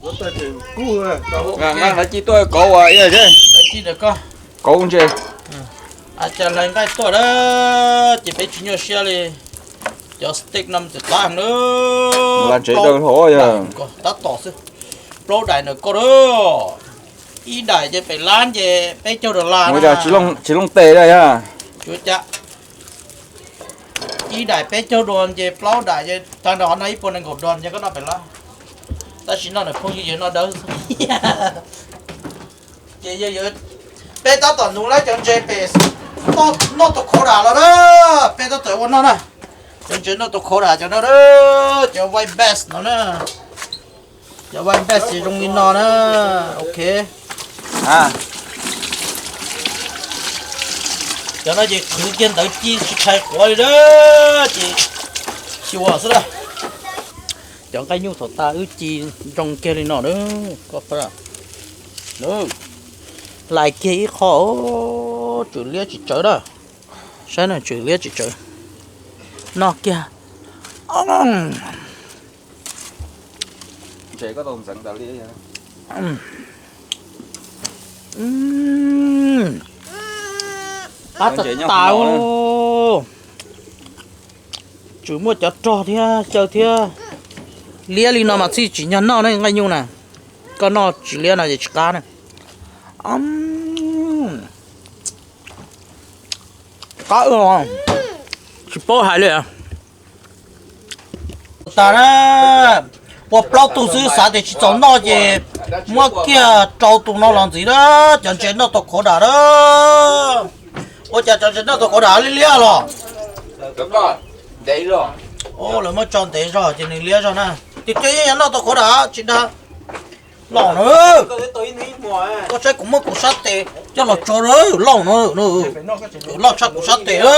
Nqa nqaij ci tuaj kauv ua ib yam thiab. Kauv ntses. Cas hlais nqaij tuaj na, ces peb tsis nyuaj siab li. Cov steak no txawm qab heev na. Ntses dawb hlo yog. Tab tom xwb. Plaub daim ntawm koj na. Ib daim ces pem lab ces peb caug dollar na. Tsis looj tes li yog. Tsuav cas. Ib daim peb caug dollar ces plaub daim ces tag nrho qhov no ib puas nees nkaum dollar ces koj noj pem lab. Tab sis noj nws phooj ywg yawg noj dawb. Ces yawg, peb tab tom nuv lawm cov ntses pem noj tau khov dam los na. Peb tab tom ua noj na. Cov ntses noj tau khov dam cov no na, cov white bass no na. Cov white bass ces zoo li no na. Ok. Cov no ces qhwv kiag ntawd ci tsis tshais quav li na, ces xyuas xwb na. Cov nqaij nyuj thaum tas wb ci zoo kiag li no na. Hlais kiag ib qho, tswm liab tsis tsawv na. Saib na, tswm liab tsis tsawv. Noj kiag. Qab tas tas. Tswm muaj cov rog thiab xyaw thiab. Liab li no mas txij tsim nyog noj ne nqaij nyuj na. Koj noj tsis liab no ces tsis qab na. Qab, tsis paub hais li. Tas na, ua plaub tug xwb xav tias tsis txaus noj ces muab kiag rau tus no los ntxiv na, cov ntses noj tau khov dam na. Ua cas cov ntses noj tau khov dam liab liab los? Lawv muab tso ntev zog ces nws liab zog na. Tiag tiag yeej yog noj tau khov dam tsis dag. Lauj na, koj saib kuv muab kuv sab tes coj los tso lauj na, lauj tshaj kuv sab tes. Ok,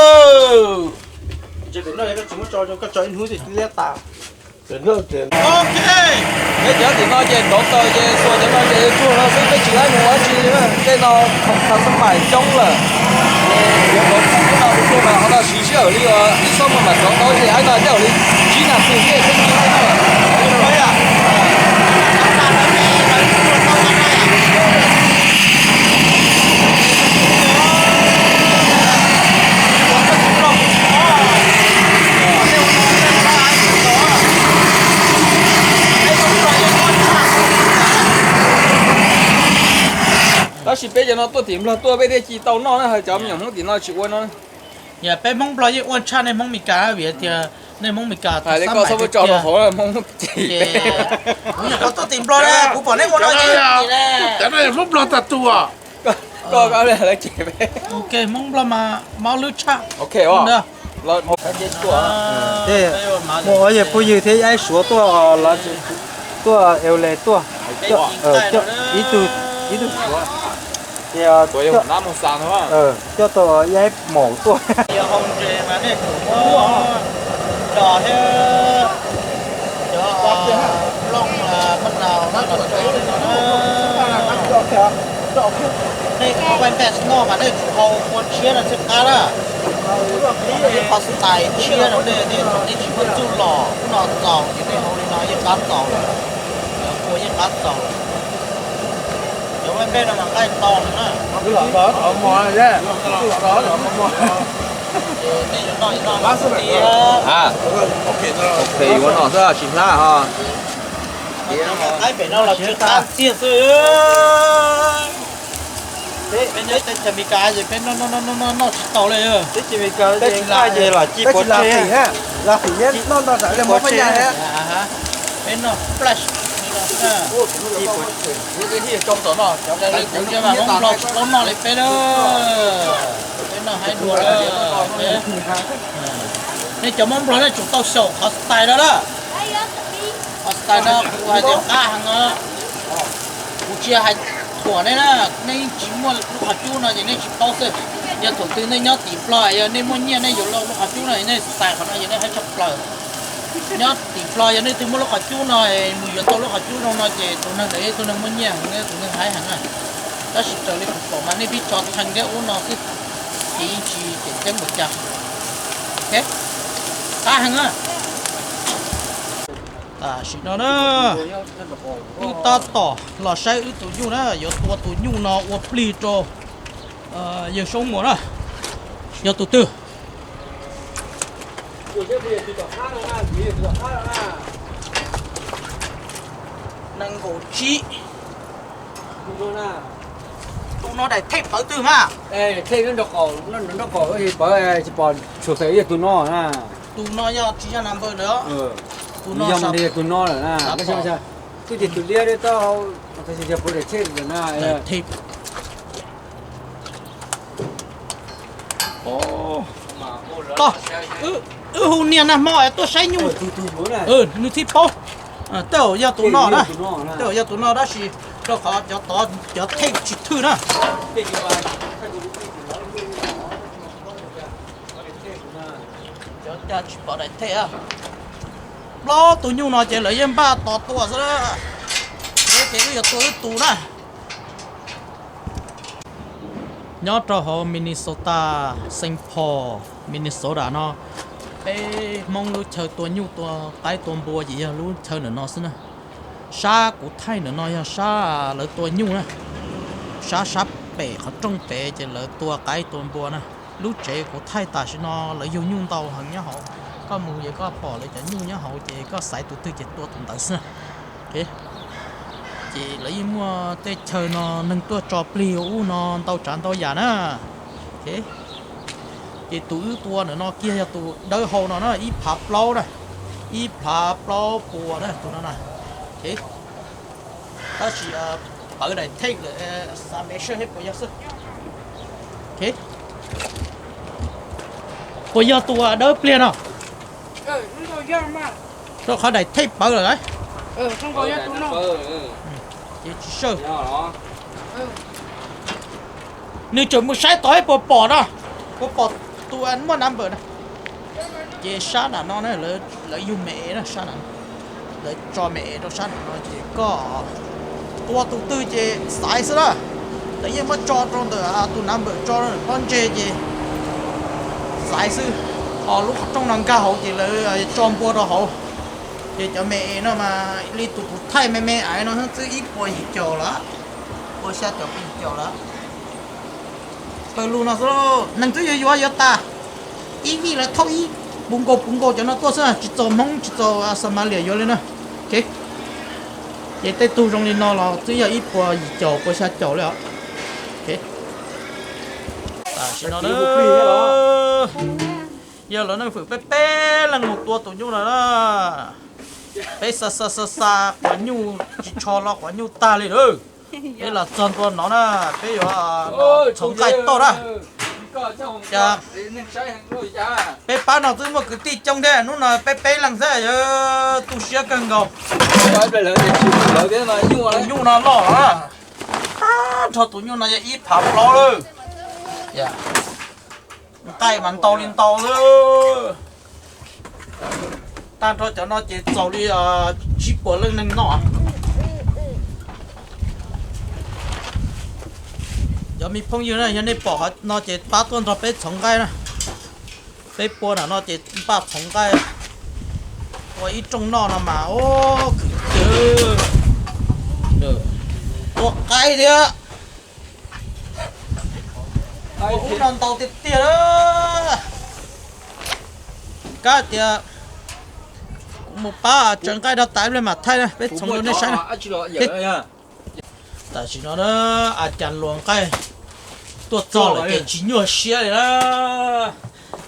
peb cov tim no ces ntov taws ces xuas cov no ces tsuag no xwb, peb tsis laib mus ua dab tsi li. Tej no khoom tas xab pais coob lawm. Yuav ntov txij ub no mus tsuag mas qhov no siv sij hawm li ib xuab moos mam rov tau ib li, haib no coj li tsib nas this thiaj txog tsev no. Tab sis peb cov no tuaj tim Nplog tuaj peb thiaj ci tau noj na, cov me nyuam Hmoob tim no tsis ua no. Yog peb Hmoob Nplog yeej ua tshaj nej Hmoob Meskas vim tias nej Hmoob Meskas hais li koj txhob muab tso rau hauv Hmoob ci. Kuv nyuam qhuav tuaj tim Nplog na, kuv pom nej ua no. Cov no Hmoob Nplog tag tus. Koj lawv cem peb. Ok, Hmoob Nplog mas mob lwb tshaj. Ok, muaj ob yawg phooj ywg thiab ib suav tuaj, tuaj eu le tuaj, ib tug suav, ces coj tau ib maum tuaj. Cov nej ua vaj npej noj mas nej tsum hau ua tshiab no thiaj qab na. Ib qho xwb tais tshiab no nej, nej thaum nej tsis muaj txuj lom ub no txaus ces nej hau li no yeej qab txaus, cov kua yeej qab txaus. Cov vaj npej no mas nqaij tau na. Ces nej yuav noj yuav noj tiag. Ok, yuav noj xwb tsis hlab ho. Qaib pem no los tsw qab txiag xwb. Peb nyob teb chaws Amelikas ces peb noj noj noj noj tsis tau li. Teb chaws Amelikas peb tsis lam, peb tsis lam pim na, lam pim noj noj tsam li mov pab yas. Peb noj flash. Kuv ntsia mas Hmoob Nplog tsis paub noj li peb na. Peb noj haib dua. Nej cov Hmoob Nplog nej tsum tau xyaum qhov style no lawm. Qhov style no kuv hais tias qab heev os. Kuv tsis hais thuam nej na, nej yeej tsis muaj lub qhov cub no ces nej tsis paub xwb. Yog thaum twg nej nyob tim Nplog, yog nej muaj nyiaj nej yuav lub qhov cub no, nej xais qhov no yog nej haib tshaj plaws. Nyob tim Nplog yog nej twg muaj lub qhov cub no, mus yuav tau lub qhov cub zoo no ces tus neeg ntawd yog tus neeg muaj nyiaj, tus neeg haib heev na. Tab sis raws li kuv pom mas nej pib tso thee thiab ub no xwb, ces yeej tsis tseem ceeb npaum cas. Qab heev na. Tam sim no na, wb tab tom los saib wb tus nyuj na, yuav tua tus nyuj no ua plig rau yawg Soob Muas na. Yog tus twg? Nees nkaum tsib. Tus no daim thej pawv twg mas? Thej nrog qaum, nrog qaum pawv, tsis pom, tsuas xav yog tus no na. Tus no yog tsis yog number lawm. Tus no yog tus no lawm na. Twb tias tus liab tau, yog pawv daim thej lawm na. Wb hu niag nag hmo tuaj saib nyuj, nws thiaj paub. Tej zaum yog tus no na, tej zaum yog tus no tab sis rau qhov cov tod cov thej tsis thwj na. Cov cas tsis pom daim thej. Plaub tus nyuj no ces lawv yeej npaj tos tua xwb. Ces wb yuav tua wb tus na. Nyob rau hauv Minnesota, Saint Paul, Minnesota no, peb Hmoob lub chaw tua nyuj tua qaib tua npua ces yog lub chaw ntawm no xwb na. Sab kuv thaij ntawm no yog sab lawv tua nyuj na. Sab sab pem qhov rooj pem ces lawv tua qaib tua npua na. Lub tsev kuv thaij tam sim no lawv yug nyuj ntau heev nyob hauv. Koj mus ces koj pom lawv cov nyuj nyob hauv ces koj xaiv tus twg ces tua tus ntawd xwb na. Ces lawv yeej muaj tej chaw no neeg tuaj tso plig ua ub no ntau tsav ntau yam na. Ces tus wb tua ntawm no kiag yog tus dawb hau no na, ib phav plaub na, ib phav plaub puas na tus no na. Tab sis pawv daim thej lawm, xav mev seb puas yog xwb. Puas yog tus dawb pliag no? Rau qhov daim thej pawv lawm. Ces tsis sawj. Nws tseem mus saib tod puas pom no, puas pom tus muaj number na. Ces sab nram no na, lawv yug me es na, sab nram no, lawv tso me es rau sab nram no ces koj tua tus twg ces xaiv xwb na. Lawv yeej muab tso rau ntawm tus number tso pob ntseg ces xaiv xwb. Ho lub qhov rooj no nkag hauv ces lawv tso npua rau hauv. Ces cov me es no mas li tus kuv thaij me me aiv no xwb twb ib puas yim caum lawm, puas xya caum puas yim caum lawm. Pawg lug no xwb, neeg twb yuav yuav yuav tas, ib vij lawv thauj ib puv nkaus puv nkaus cov no tuaj xwb, tsis txaus Hmoob tsis txaus Xa Ma Lias yuav li na. Ces tej tug zoo li no los twb yog ib puas yim caum puas xya caum li os. Tam sim no yog lawv neej fwm peb peb leeg mus tua tus nyuj no na. Peb xa xa xa xa quav nyuj tsis tsho los quav nyuj tag li lawm. Peb los txog ntua no na, peb yuav txhoov nqaij toj na. Cas peb pab no twb muaj kwv tij coob thiab, hnub no peb peb leeg xwb yuav tu siab kawg nkaus. Tus nyuj no loj, tag nrho tus nyuj no yog ib phav plaub lawm. Nqaij mas ntau li ntau lawm. Tag nrho cov no ces txaus li tsib puas leej neeg noj. Cov me phooj ywg na, yog nej pom qhov no ces pab tuaj nrog peb txhoov nqaij na. Peb pua nram no ces npaj txhoov nqaij ua ib rooj noj no mas, o, khwv tiag, tua qaib thiab. Ua ub no ntau tiag tiag. Kab tias kuv mus pab tsaws nqaij rau tas ib pliag mam thaij na, peb txhoov rau nej saib na. Tam sim no na, a cas luas nqaij tuaj txog lawm ces tsis nyuaj siab li na.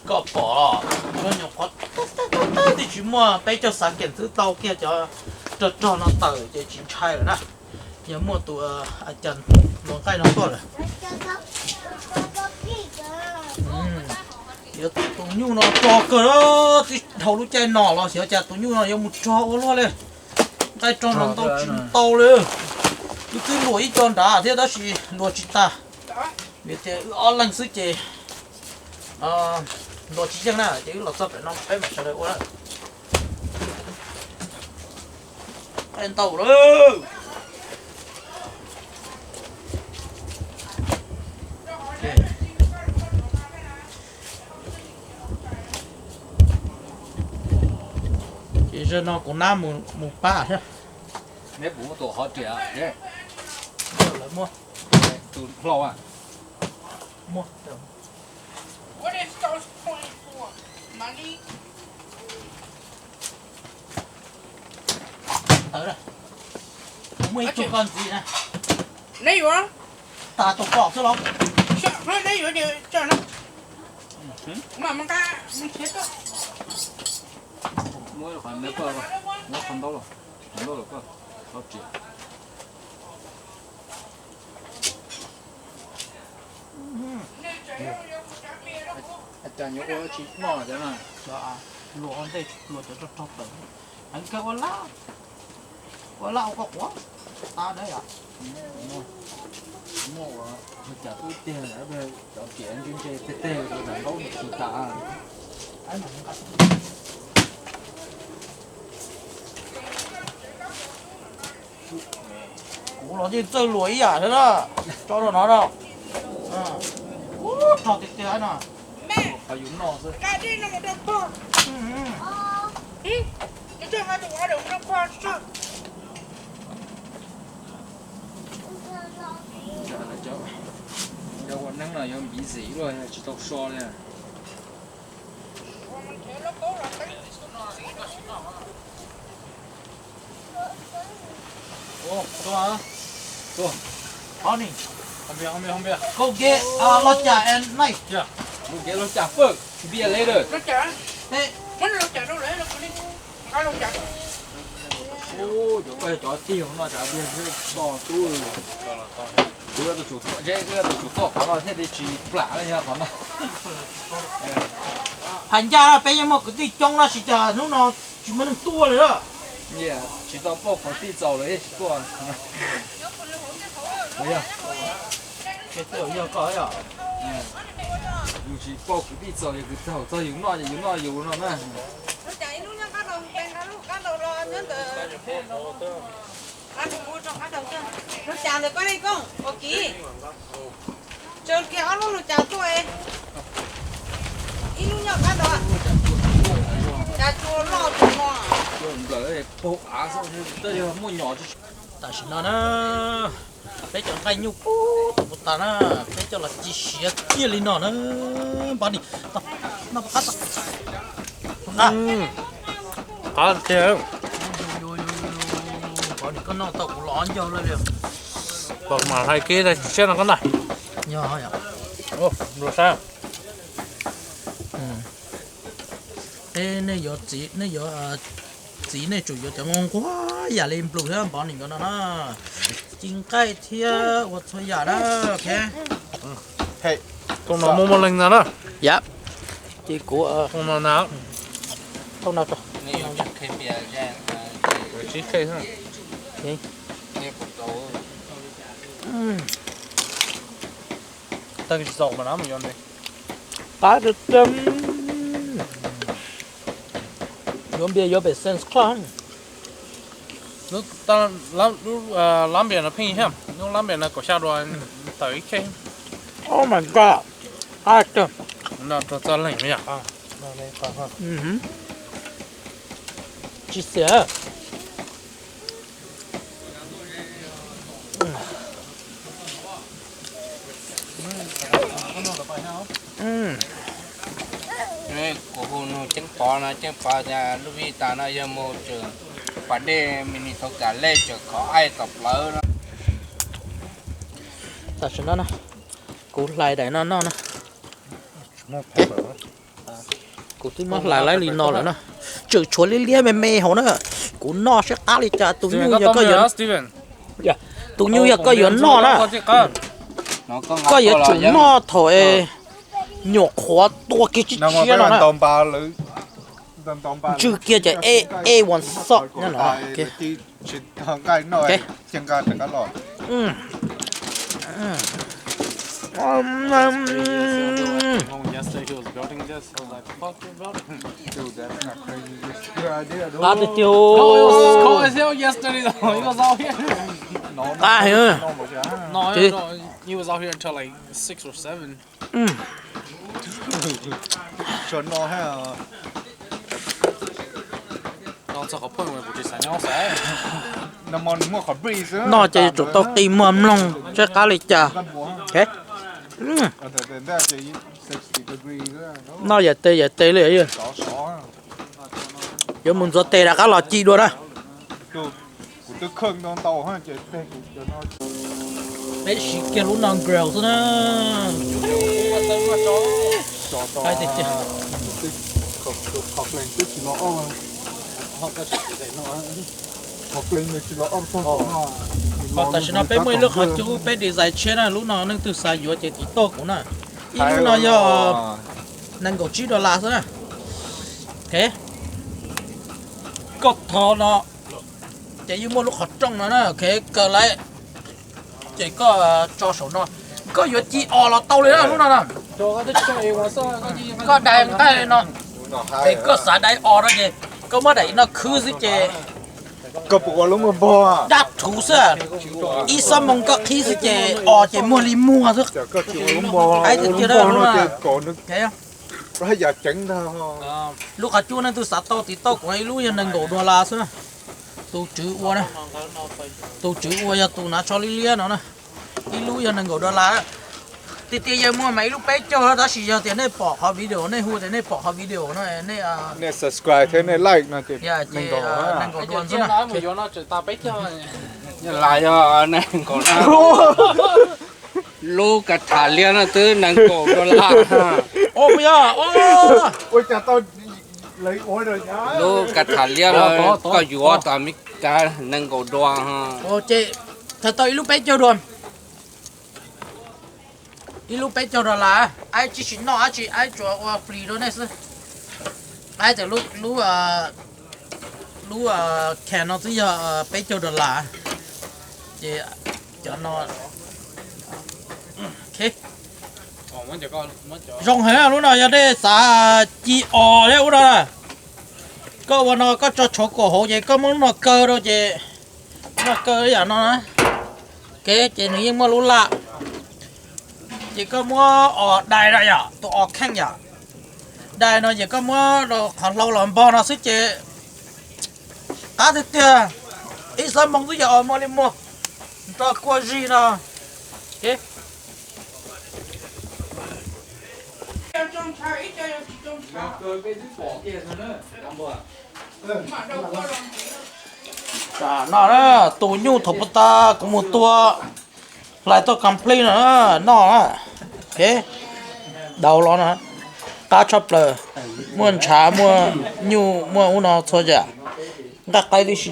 Koj pom, nyuam qhuav twb tsis muaj peb caug xav keem xwb tau kiag cov rog rog no tawm ces tsis ntshai lawm na. Yog muaj tus a cas luas nqaij no tuaj lawm. Yuav tus nyuj no rog kawg, twb dhau lub caij no los xyov cas tus nyuj no yuav mus rog ua luaj li. Nqaij rog no ntau tsis ntau li. Wb twb luas ib co nrad thiab tab sis luas tsis tas. Vim tias wb ob leeg xwb ces luas tsis yeej na, ces wb los txog pem no peb mam sawv daws ua na. Nqaij ntau lawm. Ces Zaum no kuv nab mus pab thiab. Neb puas muaj tus qhov riam? Lawv muaj. Tus hlau a? Muaj. Tawv na. Kuv muaj ib tug koj ntxiv na. Neb yuav? Tas tus pom xwb los? Neb yuav? Muab qhov neb koj, muab qhov ntaub los, qhov ntaub los koj, qhov tsis. Cas nyuam ua tsis noj cov no. Luas ua ntej, luas cov rog rog tawm. Heev kawg ua laj, ua laj ua koj quav tas dawb yom. Muaj ua cas tub tiag, cov riam ntse ntse teg teg, ntaub nws tsis tas. Kuv los yeej txawj luas ib yam thiab na. Tso rau no na. Ub, rog tiag tiag no. Cov ua neeb no yuav busy luaj, tsis tau so li. Go get, uh, Los Cas and Nice. Yeah. Go get Los Cas first. Beer later. Cov koj cov tig no cov beer to tub. Kuv yuav tus tsum txoj qhov no thiaj li tsis plam li yog qhov no. Hais ncaj peb yeej muaj kwv tij coob tab sis cas hnub no tsis muaj neeg tuaj li na. Tsis tau pauj kwv tij txaus lawm tsis tuaj. Yog koj yog. Yus tsis pauj kwv tij txaus, yog kwv tij txaus yus noj ces yus noj yus no na. Lub cas ntawm koj li koj ua kiv. Tso kiag ob lub lus cas tuaj. Ib lub nyob qab no. Cas tsuas loj tsuas no. Nplawm paug av xwb, muaj nyom. Tam sim no na, peb cov nqaij nyuj puag tom kuv tas na, peb coj los ci siav kiag li no na. Npov ni, noj qab tau. Qab tiag. Npov ni koj noj tau kuv los ob ncaug lawm li. Pom mas hais kiag siab no koj na. Yog yom. Nplua sab. Peb nej yuav txiv, nej yuav txiv nej tsum yuav cov nquag yam li nplua thiab npov ni nkawd no na. Ci nqaij thiab ua txhua yam na. Thooj no muaj muaj leej ntag na. Yam, ces kuv thooj no na. Thooj no tso. Tag tsis txaus mas na mus yuav npe. Qab tag. Yuav npe yuav pem Sam's Club. Lub lab npias no pheej thiab, lub lab npias no kaum xya dua tawm ib khej. Oh my god. Qab tag. No rau txoj leeg yom. Tsis xiam. Kuv hu nug Ceeb Pov no, Ceeb Pov tias lub vij tas no yog mus tseem pas dej Minnesota lej tseem khov aij tom plawv no. Tam sim no na, kuv hlais daim no noj na. Kuv twb muab hlais laib li no lawm na. Tseem tshuav liab liab me me hauv na. Kuv noj saib qab li cas. Tus nyuj yog koj yuav, tus nyuj yog koj yuav noj na, koj yuav tsum noj thaum nyuam qhuav tua kiag tsib tshiab no na. Ntsw kiag ces A one salt no. Qab tiag tiag. Qab heev. Noj ces yuav tsum tau qi muag mloog saib qab li cas. Noj yam tes yam tes li. Yuav mus ntxuav tes rov qab los ci dua na. Peb siv kiag lub no grill xwb na. Tam sim no peb muaj ib lub qhov cub peb design tshiab na, lub no leej twg xav yuav ces tiv tauj kuv na. Ib lub no yog nees nkaum tsib dollar xwb na. Koj tho no ces yeej muaj lub qhov rooj no na, kaw lawm ces koj tso saum no, koj yuav ci os los tau li na lub no na. Koj dai nqaij no, es koj xav dai os no ces koj muab daim no khwb xwb ces koj puas ua lub npog dab rhuv xwb, ib xuab moos koj qhib xwb ces os ces muag li muag xwb. Ib tiag tiag lub no, lub qhov cub leej twg xav tau tiv tauj kuv, ib lub yog nees nkaum dollar xwb. Tus tswv ua, tus tswv ua yog tus hnav tsho liab liab no na. Ib lub yog nees nkaum dollar. Tiag tiag yog muaj mas ib lub peb caug, tab sis yog tias nej pom qhov video, nej hu tias nej pom qhov video no, nej subscribe thiab nej like no ces nees nkaum dollar. Lub kav tham liab no twb nees nkaum dollar. Lub kav tham liab no koj yuav tom Amelikas nees nkaum dollar. Ces tau ib lub peb caug dollar. Ib lub peb caug dollar, aib tsis tsis noj dab tsi, aib tsuas ua free rau nej xwb. Aib tias lub, lub can no twb yog peb caug dollar. Ces cov no zoo heev. Lub no yog nej xav ci os thiab ub no na, koj ua no koj tso tshauv kaum hauv ces koj muab lub no kaw rau ces noj kaw ib yam no na. Ces nws yeej muaj lub laj, ces koj muab os dai no yom, tus os kheej yom, dai no ces koj muab rau qhov hlau los npog no xwb ces qab tiag tiag. Ib xuab moos xwb ces os muag li muag, nrog kua zig no. Tam no na, tus nyuj thaum puag ta kuv mus tua hlais tau complete no noj na. Daus los na, qab tshaj plaws, muaj ntshav, muaj nyuj, muaj ub no txhua yam, nqaij qaib tib si.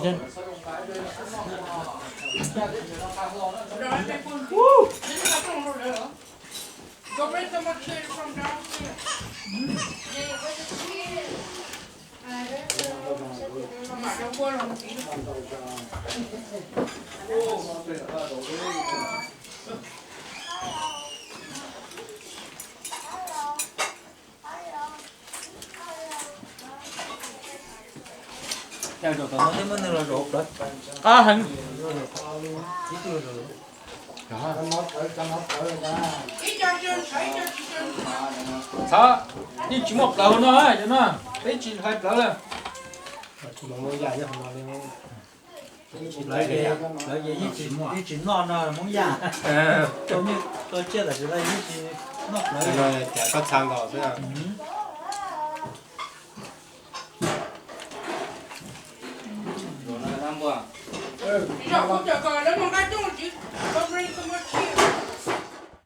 Qab heev. Txhob, yeej tsis muaj plawv no, cov no peb tsis hlais plawv lawm. Lawv ces yeej tsis noj no Hmoob Yaj. Tau tsiaj tam sim no yeej tsis noj plawv. Koj txha nkaus xwb.